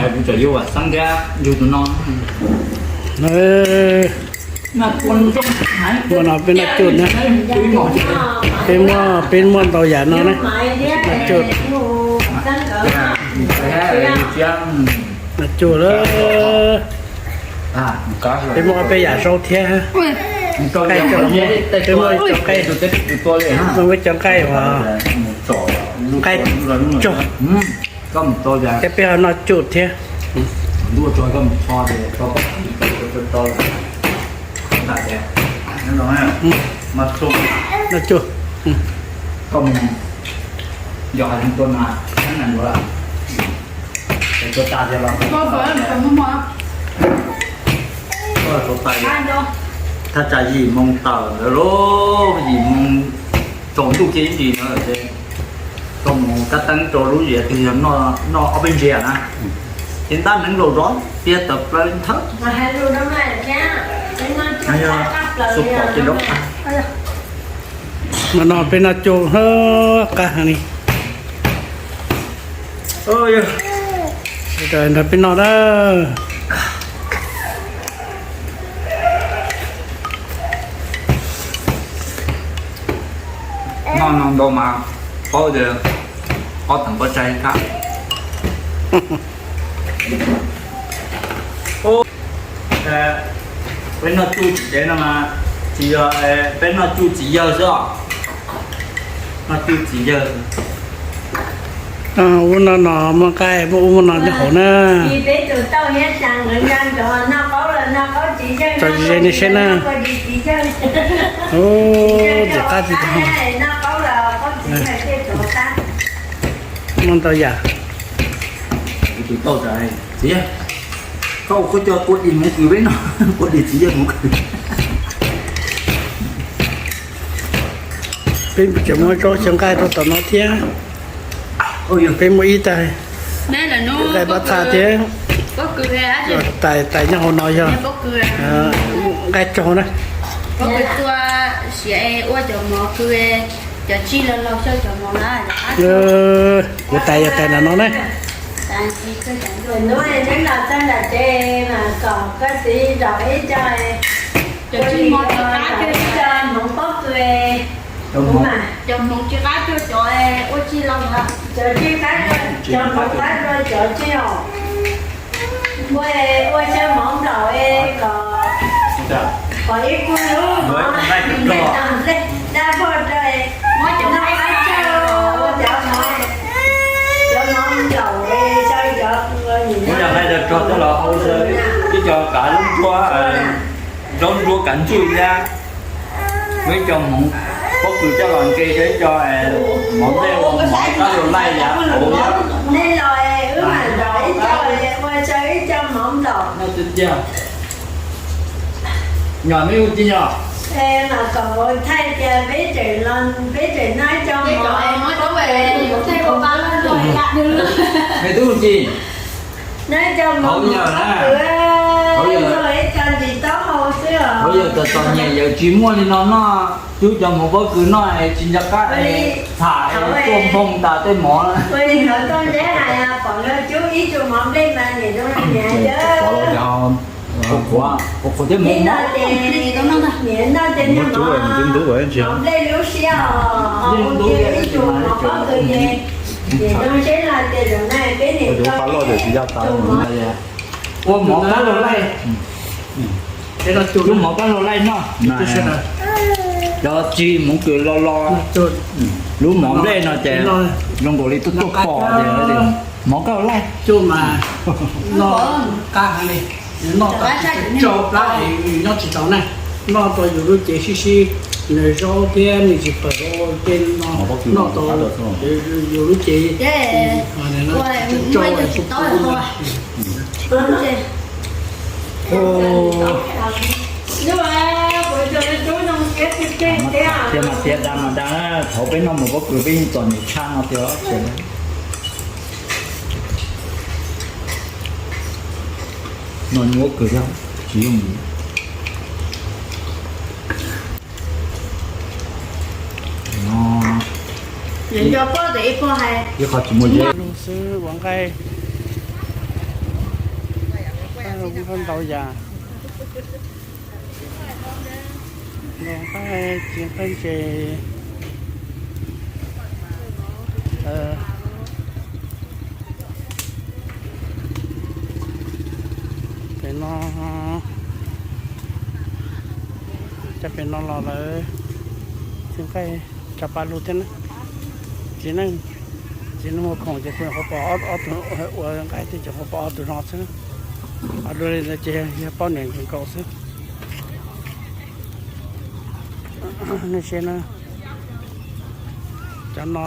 Kuv tseem yuav ua xeeb thiab yug tus no. Muaj no peb noj cuj na. Peb muaj, peb muaj ntau yam no na. Noj cuj, noj cuj lawm. Peb muaj ob peb yam zaub thiab. Peb muaj cov nqaij, muaj cov nqaij uas nqaij tsaug. Thiab peb ho noj cuj thiab. Noj cuj. Thaj tsam yim moo tawm ntawd lauj, yim moo tsaus ntuj kiag ib ntsis ntawd ces koj mus kab teeb rau lub ziav twg yog noj ob peb ntsiav na, ces ntab hneev laus zov tiag tawm plaws li nthawv. Mas no peb noj cuj qab heev li. Nrog peb noj na. Noj no ntau mas paub tias ob teem pov tseg kab. Peb noj cuj tsis dev no mas tsis yog peb noj cuj txiv yawg xwb os. Noj cuj txiv yawg. Ub no no muaj nqaij, muaj ub muaj no nyob hauv na. Tso ze nej saib na. Ub, ntxim qab tsis tau. Muaj ntau yam. Txiv, koj ua koj coj kua dis mus kws peb noj, kua dis txiv yawg mus kws. Peb tseem muab zaub xyaw nqaij rau tom no thiab. Peb muaj ib tais nqaij pab txha thiab. Tais, tais nyob hauv no yog nqaij tsaug na. Kuv tais yog tais nram no na. Hnub no txog nram tsev mas kom koj txiv zov ib co, ua li ib co hmoov pob kws. Cov hmoov tsis qab rua cov ua tsis los, cov tsis qab, cov hmoov qab rua cov tsis os. Ua, ua xyaw hmoov nplaum kom, kom ib kub lub hmoov dab pog rau, muab cov qab rau, cov hmoov, cov hmoov nplaum xyaw cov, muab cov qab rau coj los hau xyaw ib co kav lub ntsuab, zaub ntsuab kav ntsuj thiab. Muab ib co hmoov pob kws coj los nqe xyaw ib co hmoov nplej ua mov kab rau laij yav hauv thiab. Nej los wb mam zov ib co, ua xyaw ib co hmoov nplaum. Noj tiag tiag. Nyom nej ua ci nyom. Mas kom thaij tias peb tseem, peb tseem noj ib co hmoov, peb tub ua ci. Noj ib co hmoov pob kws, hauv yawg, ib co ntsis taub hau xwb os. Hauv yawg txom txom nyem yawg tsis muaj li no noj, cub cov hmoov pob kws noj es tsis nco qab txham es tuaj npog tas tej mov. Ua li ntawd tau ntseb hais pom luag cub ib tug mov nplej mas niam zoo li niam yawg. Qhuav thiab mov, niam noj ces niam mov, mov nplej lub siab os, ua kiag ib tug mov pob kws ces niam zoo seb no tias zaum no peb niam tau tus mov. Ua mov kab laug laij, lub mov kab laug laij noj. Cov tsis hmoov kws lo lo, lub mov nplej no ces zoo nkaus li tuaj tuaj pom tias mov kab laug laij. Cuj mas noj qab heev li, noj tau tsau plab es nyob tsis tau na. Noj tau yus lub cev sib sib, nws zaub thiab me ntsis pawg ua ke no, noj tau yus lub cev tsau. Thiab mas tiav da mas da, thaum peb noj mov pob kws peb yeej txom nyem tshaj no tiag. No nyuaj kawg thiab tsis yooj yim. Ib qho tsis muaj zeb xwb ua nqaij. Ntau yam, nqaij, txiv nqaij ntses, pem no, cov pem no los lawv txiv nqaij tsa pa lug thiab na. Txiv neej, txiv neej muag khoom ces kuv nyuam qhuav pom ob tug ua nqaij tej ces kuv pom ob tug zoo xwb. Ho dua li ntawd ces yog poj niam nkaus xwb. Nej saib na, cov no,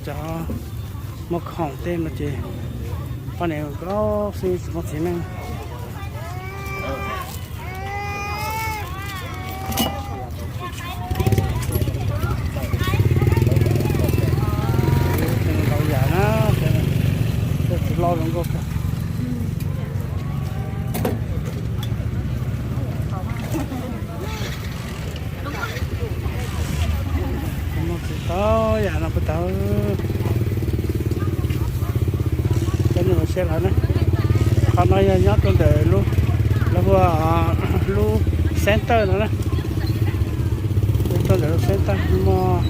cov muag khoom tej no ces poj niam nkaus xwb tsis muaj txiv neej. Ntau yam na, tsis loj zoo nkauj kawg. Muaj tsis tau yam no puas tau. Cov nej los saib lawm na, qhov no yog nyob rau ntawm lub, lawv hu ua lub center no na. Rau ntawm lub center muaj,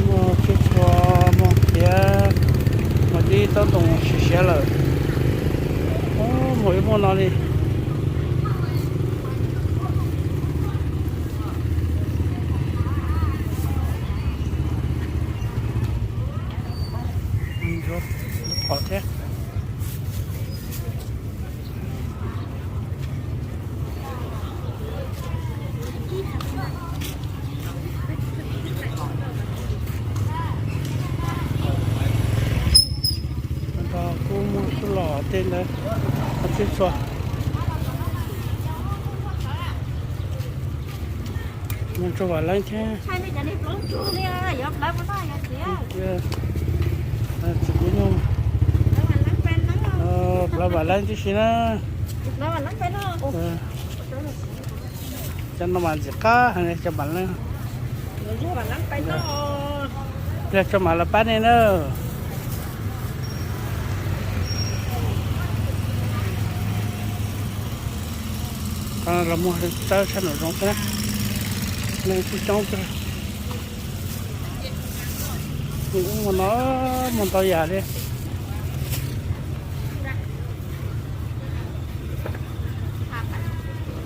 muaj tsiaj txhu, muaj tiab, muaj tib tsob ntoo siav siav lawm. Muaj ib muaj no li. Phom thiab. Kuj muaj tub los tej ntawd, tsiaj txhu. Mus tsuag vam leeb thiab. Txiv kuv nyuj, plawv vam leeb tib si na. Cov no mas ntxim qab heev cov vam leeb. Yog tso mam los pab nej na. Qhov no los muag tawb sab nraum zoov xwb, neeg kuj coob kawg. Ub, muaj no, muaj ntau yam li.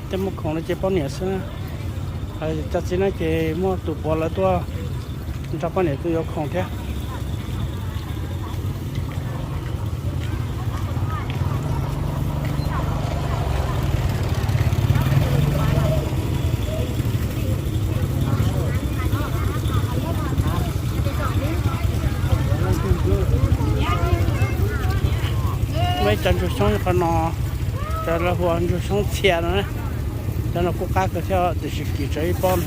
Tej muag khoom no ces poj niam xwb na. Cov txiv neej ces muaj tus puav lawv tuaj nrog poj niam tuaj yuav khoom thiab. Muaj ib cov ntsuag xyoob qhov no, cov lawv hu ua ntsuag xyoob txhia no na. Cov no kuj qab kawg thiab tiam sis kim tsawv ib pob no.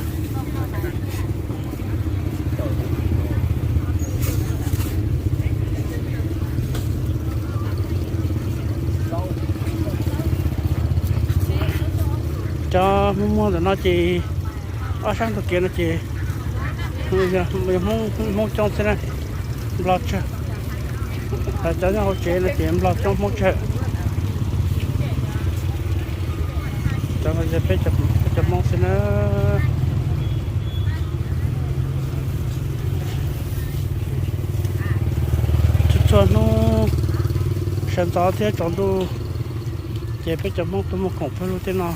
Cov Hmoob muag ntawm no ces ob sab ntug kev no ces yog Hmoob coob xwb na, Nplog tsawg. Cov nyob hauv tsev no ces Nplog coob Hmoob tsawg. Cov no yog peb cov Hmoob xwb na. Txhua txhua hnub sawv ntxov thiab tsaus ntuj ces peb cov Hmoob tuaj muag khoom pawg lug tej no.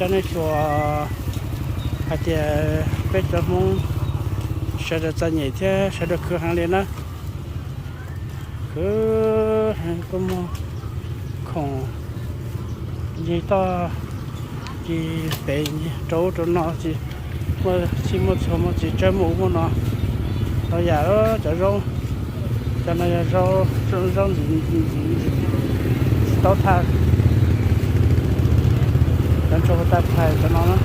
Cov nej xyuas hais tias peb cov Hmoob sawv daws txom nyem thiab sawv daws khwv heev li na. Khwv heev tuaj muag khoom ncig toj ci pem rau ub rau no, muaj txhij muaj txhua, muaj txiv tsawb muaj ub muaj no. Tau yam cov zaub, cov no yog zaub, zaub ntxim, ntxim, ntxim taub thaj. Cov ntsuag hu tag thais cov no na.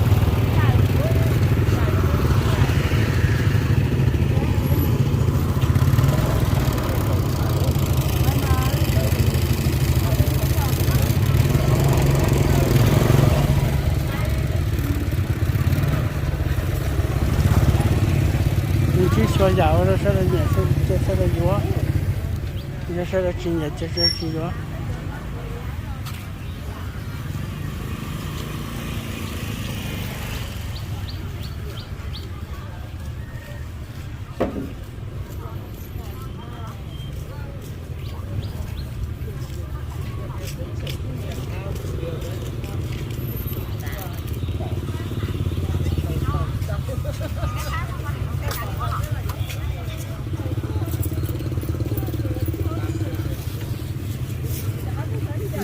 Yam ua rau sawv daws nyiam ces sawv daws yuav, yog sawv daws tsis nyiam ces sawv daws tsis yuav.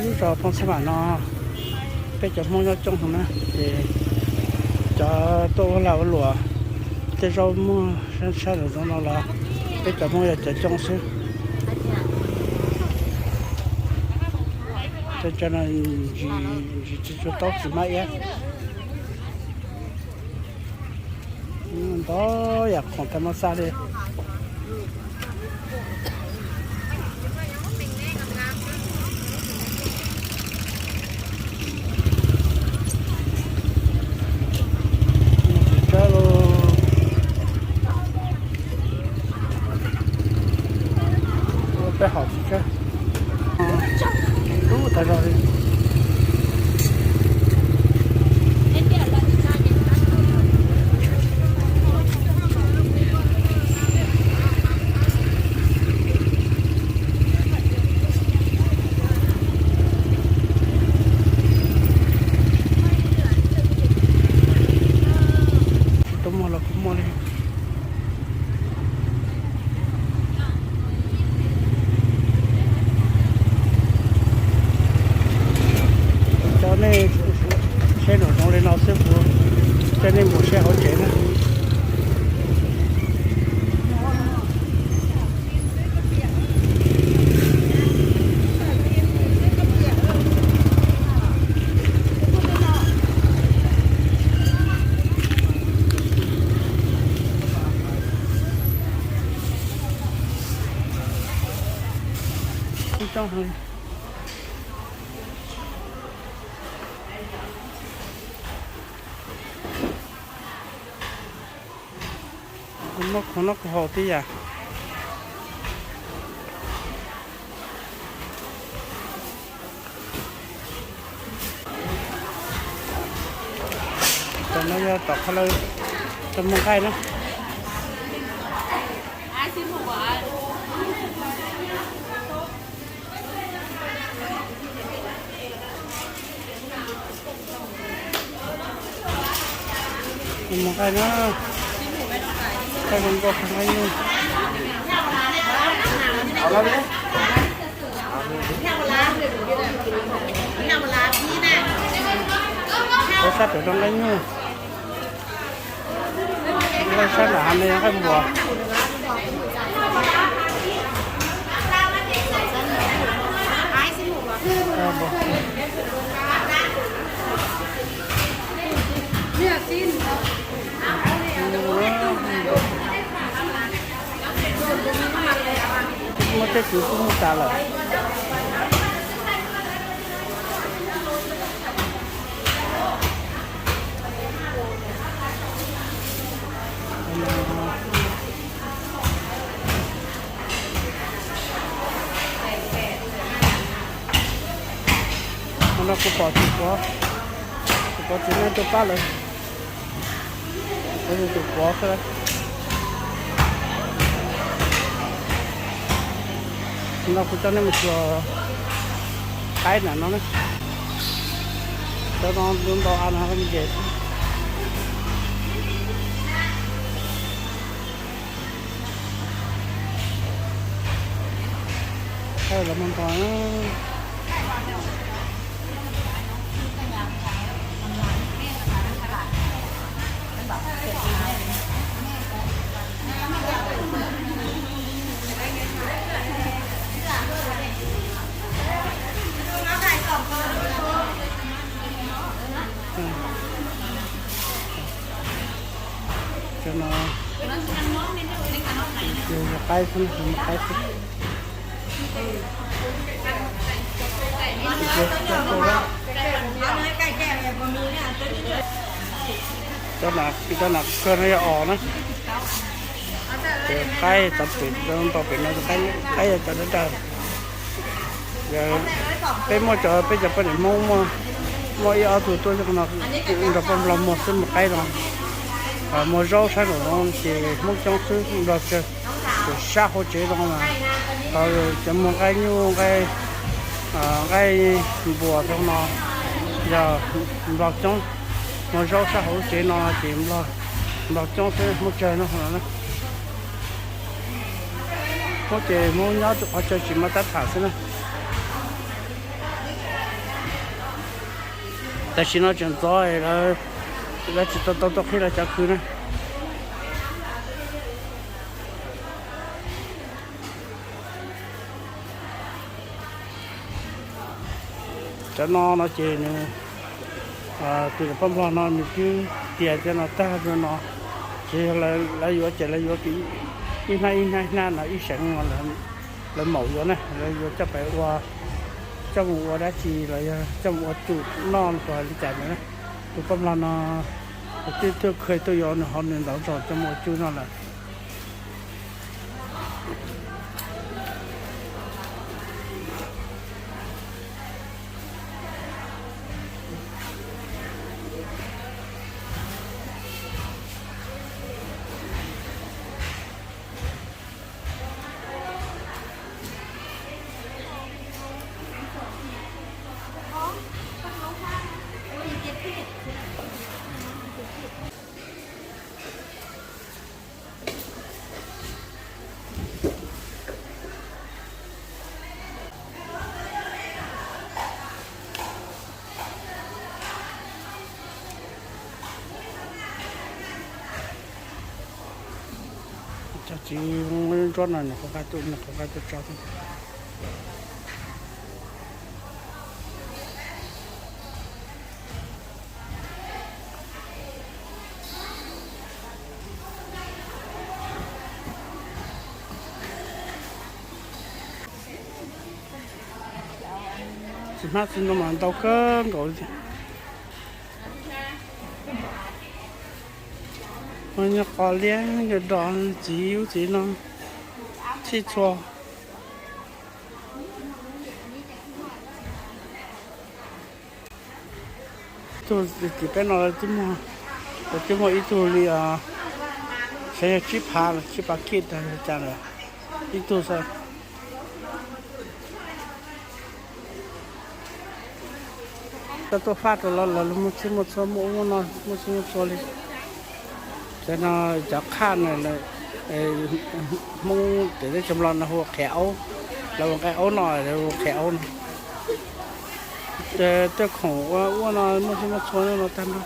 Lub zos Phooj Xeeb Vam no peb cov Hmoob nyob coob heev na, ces cov tuaj ua lag ua luam tej zaub muag sab sab nraum zoov no los peb cov Hmoob yog cov coob xwb. Cov no ntsis tsis tshua taub tsis mab iab. Ntau yam khoom tag mab xaj li. Peb hom tsis tsawg. Lub tag zog li. Tuaj muag los kuj muaj li. Kuv coj nej saib nraum zoov li no xwb, kuv coj nej mus saib hauv tsev na. Muab khoom noj khoom haus tib yam. Tam no yog tom qhov lawv cov mus nqaij na. Mus nqaij na, nqaij zoo nkauj nqaij nyuj. Ua sab pem zoo nqaij nyuj. Nqaij sab nram hav no yog nqaij npuas. Muaj tej kwv kuj mus tas lawm. Hmo no kuv pom txiv Pov, txiv Pov txiv neej tuaj pab lawm. Kuv yog tus Pov xwb. Hmo no kuv coj nej mus xyuas qaib nram no na. Cov no ntau av no me ntses xwb. Qaib los muaj ntau. Cov no yog qaib xwb, qaib xwb. Cov nam kawg no yog os na. Qaib txog pem, nto pem no, qaib yog cov dawb dawb. Peb muaj cov, peb cov poj niam Hmoob muaj, muaj ib ob tug tuaj no nrog poj Nplog muag xwb, muag qaib no. Muag zaub sab nraum no ces Hmoob coob xwb, Nplog tsawg. Ces sab hauv tsev no mas, cov muag nqaij nyuj, nqaij npuas rau no yog Nplog coob. Muag zaub sab hauv lub tsev no ces Nplog coob xwb, Hmoob tsawg no. Hmoob ces Hmoob nyob rau qhov chaw tsis muaj tab tham xwb na. Tam sim no tseem ntxov, lawv tsis tau tau tuaj qhib lawv cov khw na. Cov no no ces nws, tus poj Nplog no nws twb tiag cov no tag no. Ces lawv yuav ces lawv yuav ib hnab ib hnab hnab no ib seev no lawv maum yuav na, lawv yuav coj pais ua, coj mus ua dab tsi los yog coj mus ua tsum noj los li cas ntawd na. Tus poj Nplog no twb tuaj kha tuaj yuav nws hauv nws ntawv zog coj mus ua tsum noj lawm. Cov txiv ntsuab no nws qhuav nqa tuaj, nws qhuav nqa tuaj tso. Txiv hmab txiv ntoo mas ntau kawg nkaus li. Nyob qos liab yog dos txiv ub txiv no txhij txhua. Ib tug tim peb no lawv twb muag ib tug li, xyov yog tsib phav los tsib phav kij tas li cas lawm, ib tug xwb. Cov tuaj faj rau lawv, lawv muaj txhij muaj txhua, muaj ub muaj no, muaj txhij muaj txhua li. Cov no cov qhaj no, Hmoob pem teb chaws Nplog no hu qhiav aub, lawv ua nqaij aub no, lawv ua qhiav aub no. Tej khoom ua ub no muaj txhij muaj txhua no tag nrho.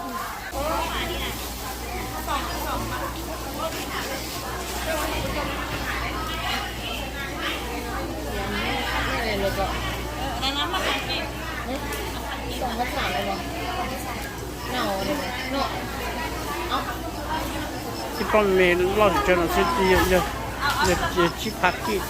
Ib pob me loj tsis tsawg no xwb, yog tsib phav kij.